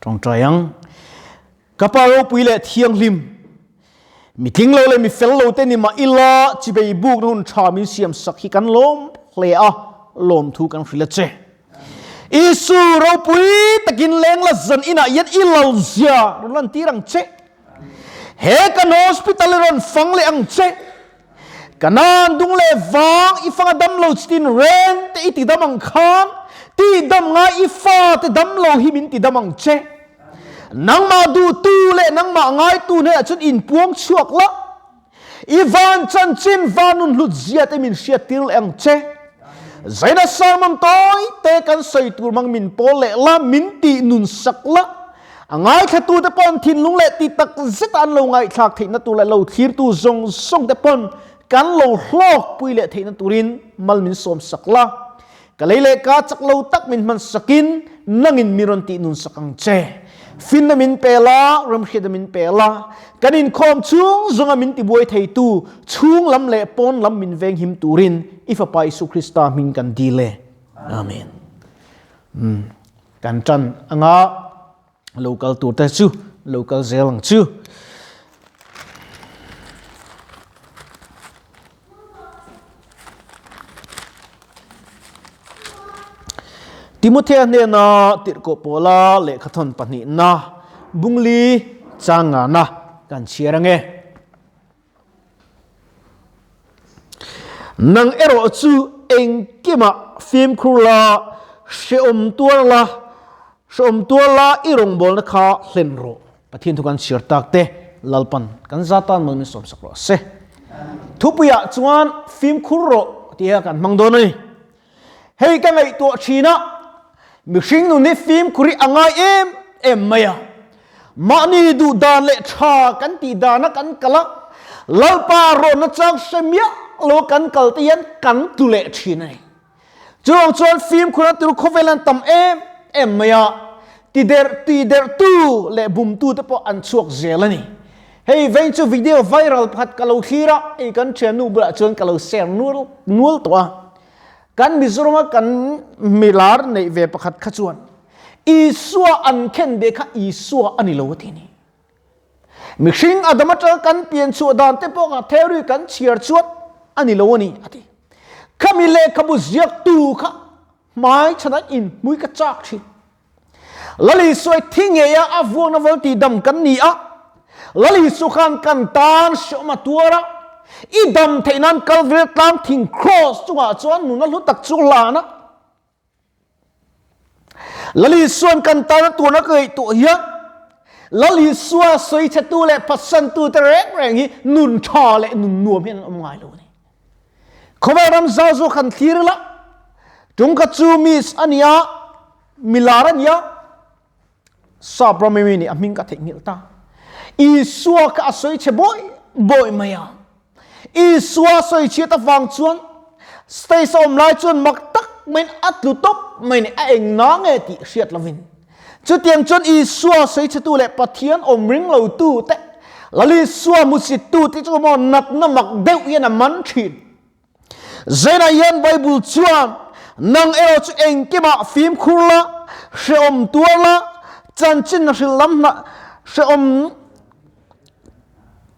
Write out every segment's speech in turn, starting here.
Tawngtai ang. Ka Pa ropui leh thianghlim, mi tling lo leh mi fel lo te ni mah ila chibei bukna hun tha min siam sak hi kan lawm hle a, lawmthu kan hrilh a che. Isu ropui takin leng la zan inah hian i lo zia rawn lantir ang che. He kan hospital i rawn fang leh ang che. Kanan dung leh vang i fanga dam lo chitin reng te i ti dam ang khan ti dam ngai i fa te dam lo hi min ti dam ang che. Nangmah duh tu leh nangmah ngai tu hnenah chuan in puang chhuak la. I van chanchin van nun hlut zia te min hriat tir leh ang che. Zaina sermon tawi te kan sawi tur mang min pawl leh la min tih nun sak la. A ngaithlatute pawn thinlung leh ti tak zeta an lo ngaihthlak theihna tur leh lo thlirtu zawng zawngte pawn kan lo hlawkpui leh theihna turin mal min sawm sak la. Ka lei leh ka chak lo tak min hman sakin nangin mi rawn tih nun sak ang che. Finna min pe la, remhriatna min pe la, kan inkhawm chhung zawnga min tibuai theitu chhung lam leh pawn lam min venghim turin i Fapa Isu Krista hming kan dil e. Amen. Kan ṭan anga lo kal tur te chu lo kal zel ang chu. Timothea hnena tirhkoh pawla lehkhathawn pahnihna bungli changana kan chhiar ange. Nang erawh chu engkimah fimkhur la, hrehawm tuar la, hrehawm tuar la i rawngbawlna kha hlen rawh. Pathian thu kan chhiar tak te Lalpan kan za tan mal min sawmsak rawh se. Thupuiah chuan fimkhur rawh tia kan hmang dawn a ni. Hei ka ngaihtuah thin a, mihring nun hi fimkhur hi a ngai em em mai a. Mahni duh dan leh tha kan tih dana kan kal a, Lalpa rawnna chang hre miah lo kan kal te hian kan tlu leh thin a ni. Chuvang chuan fimkhurna tur khawvel an tam em em mai a, tiderh tiderhtu leh bumtu te pawh an chhuak zel a ni. Hei veng chu video viral pakhat ka lo thlir a, hei kan thiannu bulah chuan ka lo share nual nual tawh a. Kan Mizorama kan milar neih ve pakhat kha chuan Isua an khen ve kha Isua a ni lo a ti ni. Mihring Adam atanga kan pian chhuah dan te pawh kha theory kan chhiar chuan a ni lo a ni a ti. Khami lehkhabu ziaktu kha hmai chhanah inhmui ka chak thin. Lal Isua thi ngeia a vuakna val tih dam kan ni a, Lal Isua khan kan tan hreawm a tuar a, i dam theih nan Kalvari tlang thing cross chungah chuan nuna hlu tak chu hlan a. Lal Isua'n kan tan a tuarna ka ngaihtuah hian Lal Isua sawichhetu leh phatsantu te reng reng hi nun tha leh nun nuam hian an awm ngai lo a ni. Khawvel ram zau zawk han thlir ila, tung khat chu miss a nia, milar a nia, sap ram emi nih a hming ka theihnghilh ta. Isua kha a sawi chhe bawi bawi mai a. Isua sawi chhiat avang chuan stage a awm lai chuan mak tak maiin a tlu tawp mai ni, a eng na nge tih hriat lovin. Chutiang chuan Isua sawi chhetu leh Pathian awm ring lotu te, Lal Isua hmuhsittu te chu maw natna mak deuh hian a man thin. Zainah hian Bible chuan, Nang erawh chu engkimah fimkhur la, hrehawm tuar la, chanchin hrilh lam hna hrehawm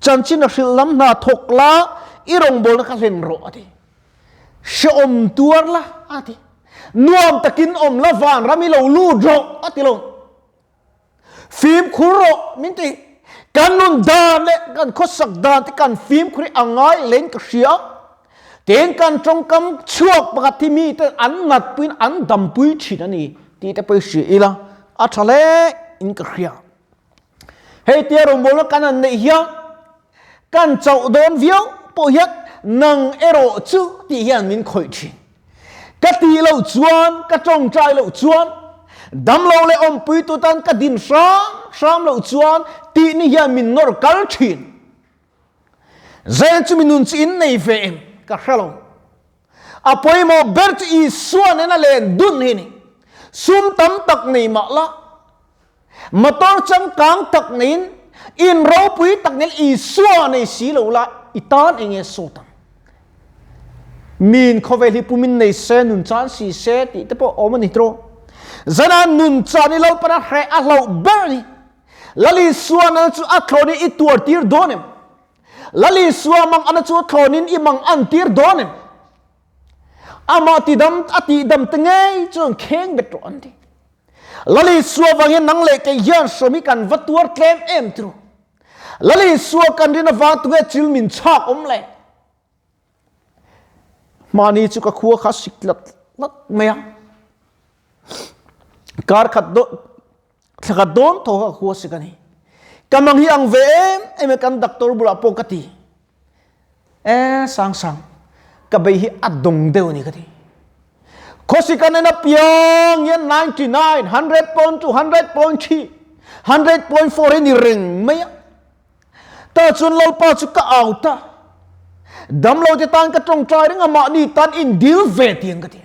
chanchin hrilh lam hna thawk la, i rawngbawlna kha hlen rawh a ti. Hrehawm tuar la a ti. Nuam takin awm la vanram i lo lut rawh a ti lo. Fimkhur rawh min ti. Kan nun dan leh kan khawsak dan te kan fimkhur hi a ngai leng ka hria. Tin kan tawngkam chhuak pakhat hi mi te an nat puiin an dampui thin a ni tih te pawh i hria ila a tha hle in ka hria. Hei tia rawngbawlna kan han neih hian kan chauh dawn viau pawh hian nang erawh chu tih hian min khawih thin. Ka tih loh chuan, ka tawngtai loh chuan, damlo leh awmpuitu tan ka din hram hram loh chuan tih ni hian min nawr kal thin. Zen chu mi nun chu in nei ve em? Ka hre lo. A pawimawh ber chu Isua nena len dun hi ni. Sum tam tak nei mah la, Motor changkang tak neiin, in ropui tak neiin Isua nei si lo la, i tan eng nge sawt ang? Miin khawvel hi pumin nei se, nun chan si se tih te pawh awm a ni tawh. Zana nun chan i Lalpan a hreh a hlauh ber ni. Lal Isua nana chu a thlawn in i tuar tir dawn em? Lal Isua mang ana chu a thlawn in i mang an tir dawn em? Amah tidam a tihdam te ngei chuan kheng bet rawh an ti. Lal Isua vang hian nang leh kei hian hrawm hi kan va tuar tlem em tiro. Lal Isua kan rin avang tunge chil min chhak awm le? Hmani chu ka khua kha sik tlat tlat mai a. Kar khat do thla khat dawn thaw kha ka khua sik a ni. Ka mang hi ang ve em em e kan doctor bulah pawh ka ti. E sang sang ka bei hi a dawng deuh a ni ka ti. Khawsik an en apiang hian 99, 100.2, 100.3, 100.4 hi ni reng mai a. Ta chuan Lalpa chu ka au ta. Damlo te tan ka tawngtai reng a, mahni tan in dil ve tiang ka ti.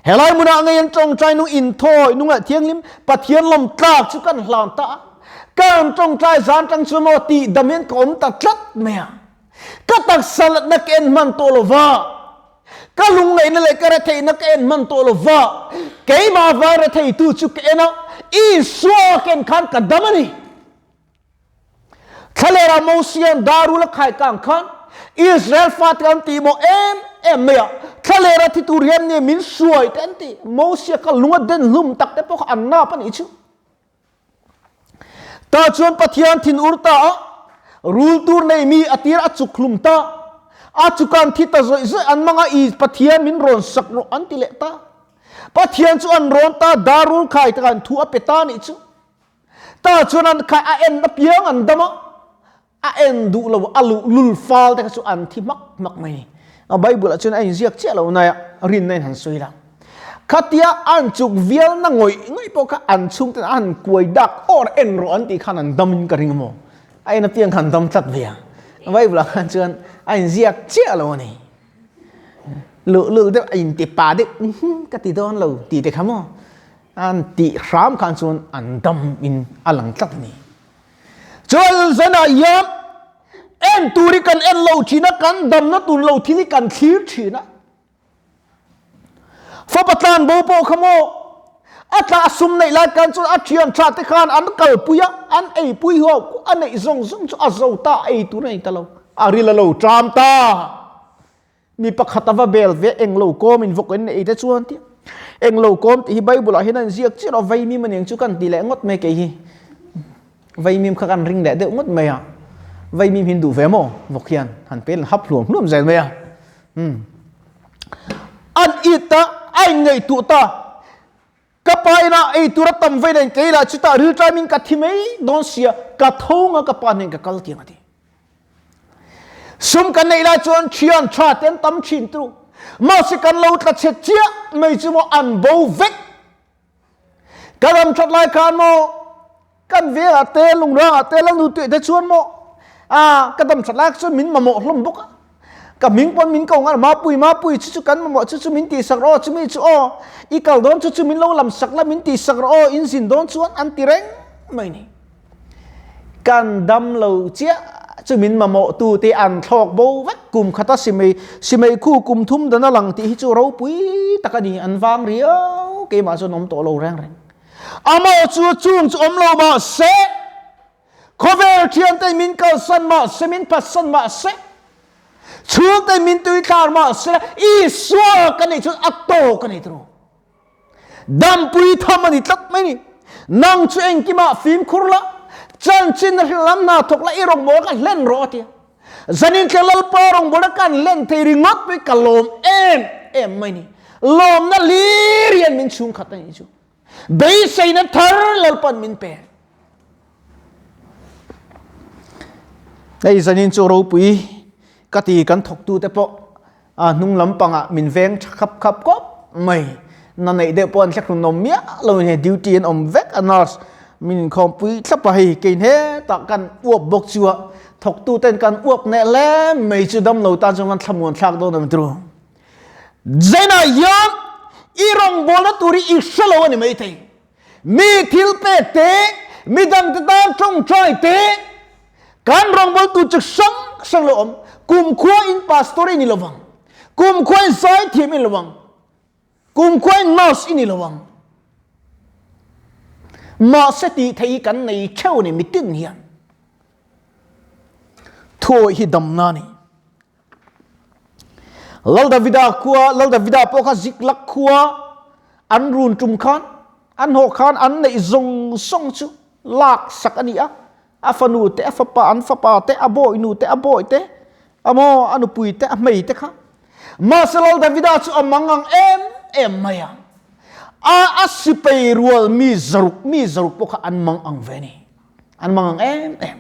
Helai hmunah ngei an tawngtai nung inthawi nungah thianghlim Pathian lawm tlak chu kan hlan ta a. Kan tawngtai zan tang chuan maw tih dam hian ka awm ta tlat mai a. Ka taksa latna ka en hman tawh lova. Ka lungngaihna leh ka retheihna ka en hman tawh lova. Keimah vai retheitu chu ka en a, Isua ka en khan ka dam a ni. Thlalera Mosian darul a khai kang khan Israel fate an tih maw em em mai a, thlalera thi tur hian nge min suai te an ti. Mosia kha lung a den hlum tak te pawh kha an nap a nih chu. Ta chuan Pathian thin ur ta a, rul tur nei mi a tir a chuk hlum ta. A chukan thi ta zawih zawih an mang a, i Pathian min rawn sak rawh an ti leh ta. Pathian chu an rawn ta, darul khai takah an thu a pe ta a nih chu. Ta chuan an khai a en apiang an dam a, a en duh lo a luh lul fal te kha chu an thi hmak hmak mai ni. A Bible ah chuan a inziak chiah lo nai a, rinna in han sawi la. Khatia an chuk vial na ngawih ngawih pawh kha an chhungten a han kuai dak awr en rawh an tih khan an dam in ka ring maw. A en apiang khan an dam tlat ve a. Bible ah khan chuan a inziak chiah lo a ni. Luh lul deuh a inti pa deuh ka ti dawn lo tih te kha maw. An tih hram khan chuan an dam in a lang tlat a ni. Chuan zanah hian en tur hi kan en lo thin a, kan damna tur lo thil hi kan thlir thin a. Fapa tlan bo pawh kha maw a tla a sum neih lai khan chuan a thian tha te khan an kalpui a, an eipui ho a neih zawng zawng chu a zo ta, a ei tur a nei ta lo, a ril a lo ṭam ta. Mi pakhat a va bel ve englo kawm in vawk in ei te chuan tia englo kawm tih hi Bible ah hian an ziak chiah lo vaimim aniang chu kan ti leh ngawt mai kei hi vaimim kha kan ring leh deuh ngawt mai a vaimim hi an duh ve maw vawk hian han pel hap hluam hluam zel mai a um an it a a in ngaihtuah ta ka pa ina ei tur a tam vei nen kei lah chutah rilṭaimin ka thi mai dawn sia ka tho nga ka pa hnen ka kal tiang a ti. Sum kan neih lai chuan thian tha te an tam thin tu. Mahse kan lo tla chhe chiah mai chu maw an bo vek. Ka ram that lai khan maw kan vengah te lungrangah te lalnu tuih te chuan maw a ka dam that lai chuan min mamawh hlawm bawk a. Ka hming pawn min ko ngal mapui mapui chu chu kan mamawh chu chu min tih sak rawh aw chumi chu aw i kal dawn chu chu min lo lam sak la min tih sak rawh aw in zin dawn chuan an ti reng mai ni. Kan dam lo chiah chu min mamawh tu te an thlawk bo vek kum khata simei simei khu kum thum dan a lang tih hi chu ropui tak a ni an vang riau keimah chuan awm tawh lo reng reng. Amah chu chung chu awm lo mah se khawvel thiante min kalsan mah se min phatsan mah se chhungte min tuithlar mah se Isua ka neih chuan a tawk a ni turu. Dampui tham a ni tlat mai ni. Nang chu engkimah fimkhur la, chanchin na hrilh lam hna thawk la, i rawngbawlna ka hlen rawh a ti a. Zanin tleng Lalpa rawngbawlna kan hlen thei ringawt mai ka lawm em em mai ni. Lawmna hlir hian min chhungkhat a nih chu. Beiseina thar Lalpan min pe. Hei zanin chu ropui ka ti kan thawktute pawh A hnung lampangah min veng tha khap khap khawp mai. Na neih deuh pawh an thlek hlun awm miah lo in hei duty an awm vek a nurse min inkhawmpui thlap a hei kein hetah kan uap bawk chu a thawktu ten kan uap neh hle mai chu damlo tan chuan kan thlamuan thlak dawn a ni turu. Zainah hian i rawngbawlna tur hi i hrelo a ni maithei. Mi thil pek te, midang te tan tawngtai te, kan rawngbawltu chu hrang hrang lo awm. Kumkhua in pastor i ni lo vang. Kumkhua in zaithiam i ni lo vang. Kumkhua in nurse i ni lo vang. Mahse tih theih hi kan nei theuh a ni mitin hian. Thuawih hi damna a ni. Lal Davida khua, Lal Davida pawh kha Ziklak khua an run tum khan, an hnawh khan an neih zawng zawng chu lak sak a ni a. A fanu te, a fapa, an fapa te, a bawihnu te, a bawih te, a maw, a nupui te, a hmei te kha. Mahse Lal Davida chu a mangang em em mai a. A a sipei rual mi zaruk, mi zaruk pawh kha an mangang ve a ni. An mangang em em.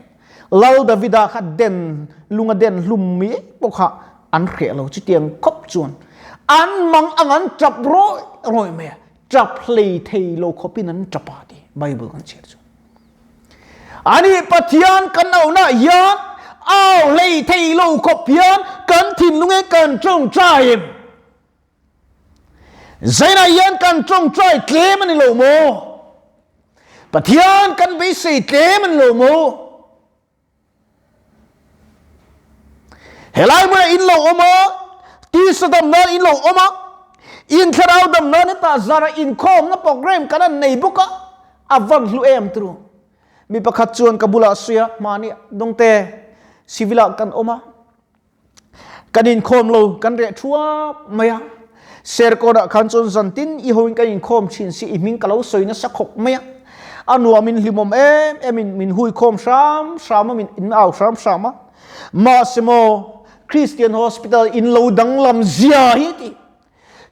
Lal Davida kha den lunga den hlum mi pawh kha an hreh lo chutiang khawp chuan an mangang an tap rawih rawih mai a. Tap hlei thei lo khawpin an tap a ti Bible kan chhiar chu. Ani Pathian kan auhna hian au hlei thei lo khawp hian kan thinlunge kan tawngtai em? Zainah hian kan tawngtai tlem a ni lo maw? Pathian kan beisei tlem a ni lo maw? Helai hmunah in lo awm a, tisa dam nan in lo awm a, in thlarau dam nan hetah zara inkhawmna program kan han nei bawk a, a van hlu em turu. Mi pakhat chuan ka bulah a sawi a, hmani dawngte civil ah kan awm a, kan inkhawm lo, kan reh thuap mai a. Serkawnah khan chuan zantin i hoin kan inkhawm thin si, i hming ka lo sawi nasa khawp mai a. A nuam in hlimawm em em in min hui khawm hram hram a, min in au hram hram a. Mahse maw, Christian Hospital in lo danglam zia hi ti.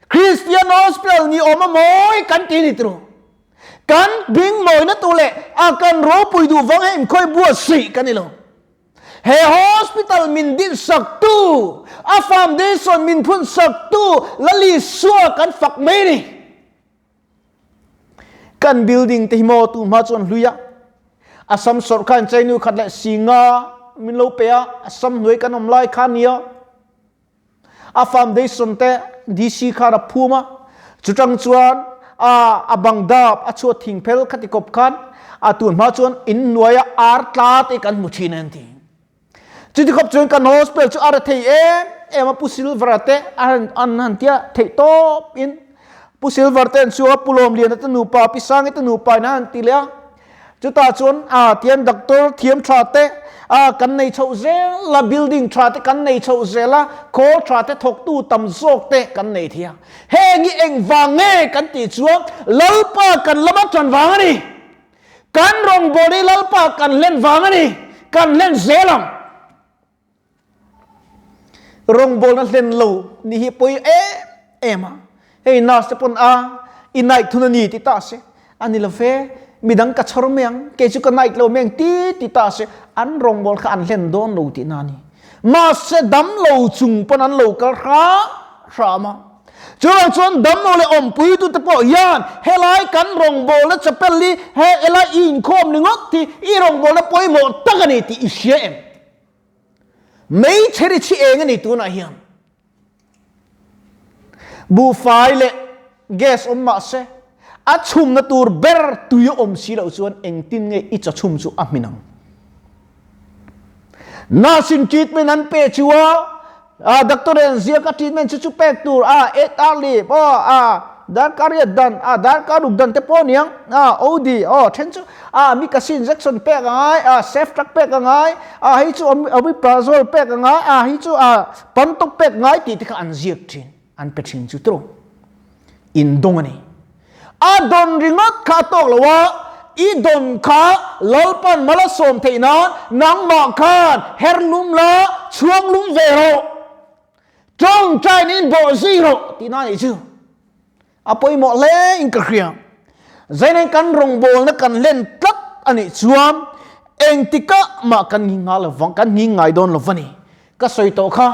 Christian Hospital ni awm a mawi kan ti ni tru. Kan bing mawina tu leh a kan ropui duh vang he inkhawi buat suih kan ni lo. He hospital min din sak tu, a foundation min phun sak tu Lali Sua kan fak mai ni. Kan building te hi maw tu hma chuan hlui a. Assam sorkar in Chainu khat leh singa min lo pe a, Assam hnuai kan awm lai kha nia. A foundation te DC khan a phum a, chutang chuan a a bang dap a chhuat thing phel khati kawp khan a tun hma chuan in hnuaia ar tla te kan hmu thin a an ti. Chuti khawp chuan kan hospital chu a ra thei em em a, Pu Silver-a te a han an han tia theih tawp in Pu Silver te an chhuak a, Pu Lawmliana te nupa, Pi Sangi te nupa in a han ti leh a. Chutah chuan a tian doctor thiam tha te a kan nei chhoh zel a, building tha te kan nei chhoh zel a, khawl tha te thawktu tam zawk te kan nei thei a. Heng hi engvang nge kan tih chuan Lalpa kan lama tan vang a ni. Kan rawngbawlh hi Lalpa kan hlen vang a ni. Kan hlen zel ang. Rawngbawlna hlen lo ni hi pawi em em a, hei nurse te pawn a i night thun a ni ti ta se, a ni lo ve, midang ka chhawr mai ang, kei chu ka night lo mai ang ti ti ta se, an rawngbâwl kha an hlen dawn lo tihna a ni. Mahse dam lo chung pawn an lo kal hram hram a, chuvang chuan dam lo leh awmpui tute pawh hian helai kan rawngbâwlna chapel hi he helai i inkhawm ni ngawt hi i rawngbâwlna pawimawh tak a ni tih i hria em? Hmeichhe ri chhi eng a ni tunah hian. Buhfai leh gas awm mah se, a chhumna tur ber tui a awm si loh chuan engtin nge i chaw chhum chu a hmin ang? Nurse-in treatment an pe chu a, a doctor in ziak a treatment chu chu pek tur a, 8 hourly pawh a, Darkar riat dan a darkar ruk dan te pawh niang a OD aw then chu a mi kasi injection pek a ngai a safe truck pek a ngai a hei chu omeprazole pek a ngai a hei chu a pantop pek ngai tih te kha an ziak thin an pe thin chu tawng in dawng a ni a dawn ringawt kha a tawk lo a i dawn kha Lalpan mal a sawm theih nan nangmah khan her lum la chhuang lum ve rawh. Tawngtai niin bawh zui rawh tih na nih chu a pawimawh hle in ka hria. Zainen kan rawngbawlna kan hlen tlat a nih chuan engtikah mah kan nghi ngai lovang, kan nghi ngai dawn lo va ni. Ka sawi tawh kha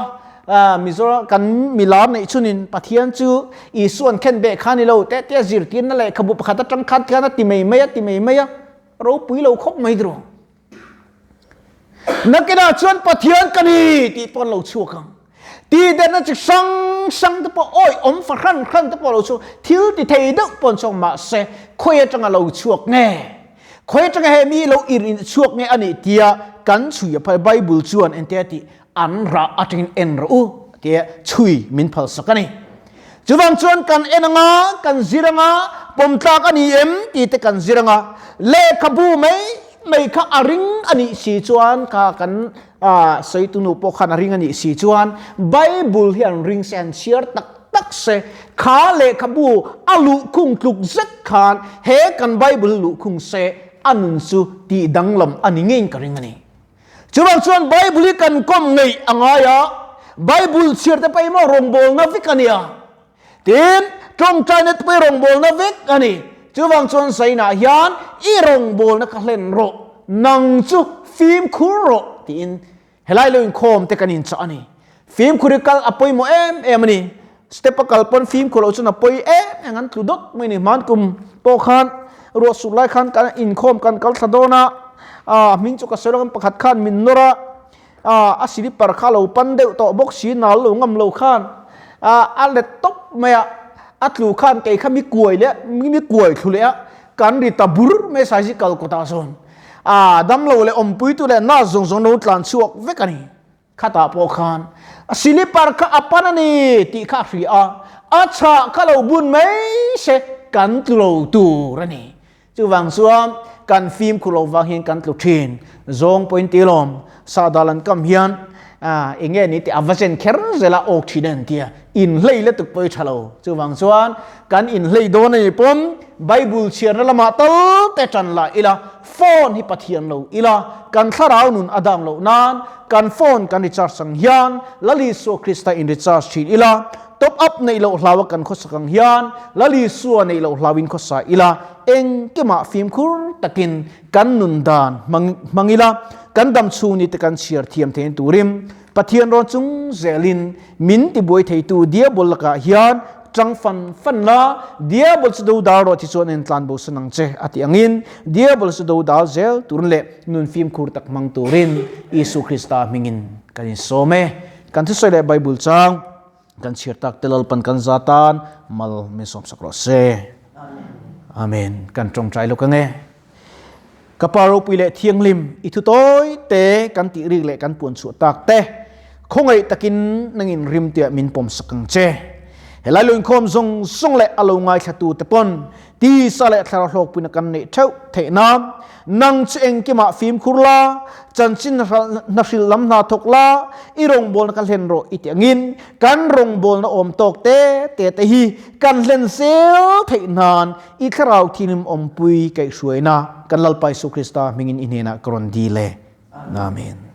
Mizoram kan milar neih chunin Pathian chu Isuan khen beh kha ni lo te tia zirtirna lehkhabu pakhat atang khan khan a ti mai mai a ti mai mai a ropui lo khawp mai tiraw. Nakinah chuan Pathian ka ni tih pawh an lo chhuak ang. Tihderna chi hrang hrang te pawh awi awm fahran hran te pawh a lo chhuak, thil ti thei deuh pawh an chhuak mahse khawi atanga lo chhuak nge, khawi atanga he mi lo ir in chhuak nge a nih tia kan chhui a phai Bible chuan engte a tih an rah atangin en rawh u tia chhui min phalsak a ni. Chuvang chuan kan en anga, kan zir anga, pawm tlak a ni em tih te kan zir ang a, lehkhabu mai mai kha a ring a nih si chuan kha kan sawitu nu pawh khan a ring a nih si chuan Bible hi an ring se an chhiar tak tak se, kha lehkhabu a luhkhung tluk zet khan he kan Bible luhkhung se a nun chu tih danglam a ni ngeiin ka ring a ni. Chuvang chuan Bible hi kan kawm ngeih a ngai a, Bible chhiar te pawh hi maw rawngbawlna vek a nia. Tin, tawngtaina te pawh hi rawngbawlna vek a ni. Chuvang chuan Zainah hian i rawngbawlna kha hlen rawh, nang chu fimkhur rawh tiin helai lo inkhawm te kan inchah a ni. Fimkhur hi kal a pawimawh em em a ni. Step a kal pawn fimkhur loh chuan a pawi em em an tlu dawt mai a ni. Hman kum pawh khan ruah sut lai khan kan inkhawm kan kal thla dawn a, a hming chu ka sawi lo pakhat khan min nawr a, a slipper kha lo pan deuh tawh bawk si nal lo ngam lo khan a let tawp mai a, a tlu khan kei kha mi kuai leh mi kuai thlu leh a, kan ri ta bur mai cycle kawtah sawn a damlo leh awmpuitu leh nurse zawng zawng lo tlan chhuak vek a ni. Khatah pawh khan a silipar kha a pan a ni tih kha a hria a, a chhah kha lo bun mai se kan tlu lo tur a ni. Chuvang chuan kan fimkhur lo vang hian kan tlu thin. Zawng pawhin ti lawm, sahdal an kam hian eng nge ni tih a va zen kher zel a, awk thin a an ti a, inhlei lutuk pawh i tha lo. Chuvang chuan kan inhlei dawn a ni pawn Bible chhiarna lamah tal te tan lah ila, Phone hi Pathian lo ila, kan thlarau nun a dang loh nan kan phone kan recharge ang hian Lal Isua Krista in recharge thin ila, top up neih loh hlau a kan khawsak ang hian Lal Isua neih loh hlau in khawsa ila, engkimah fimkhur takin kan nun dan hmang ila, kan dam chhung ni te kan chhiar thiam thein turin Pathian rawn chung zelin min tibuai theitu Diabol lakah hian ṭang fan fan la, Diabol chu do dal rawh ti chuan en tlan bo san ang che a ti angin Diabol chu do dal zel turin leh nun fimkhur tak hmang turin Isu Krista hmingin kan insawm e. Kan thusawi leh Bible chang kan chhiar tak te Lalpan kan za tan mal min sawmsak rawh se. Amen. Kan ṭawngṭai lawk ang e. Ka Pa ropui leh thianghlim, i thu tawi te kan tih rik leh kan puan chhuah tak te, khawngaih takin nangin rim tiah min pawm sak ang che. Helai lo inkhawm zawng zawng leh a lo ngaithlatu te pawn tisa leh thlarau hlawkpuina kan neih theuh theih nan, nang chu engkimah fimkhur la, chanchin hna hrilh lam hna thawk la, i rawngbawlna ka hlen rawh i ti angin kan rawngbawlna awm tawk te te te hi kan hlen zel theih nan I thlarau thianghlim awmpui kaihhruaina kan Lalpa Isu Krista hmingin i hnenah ka rawn dil e. Amen.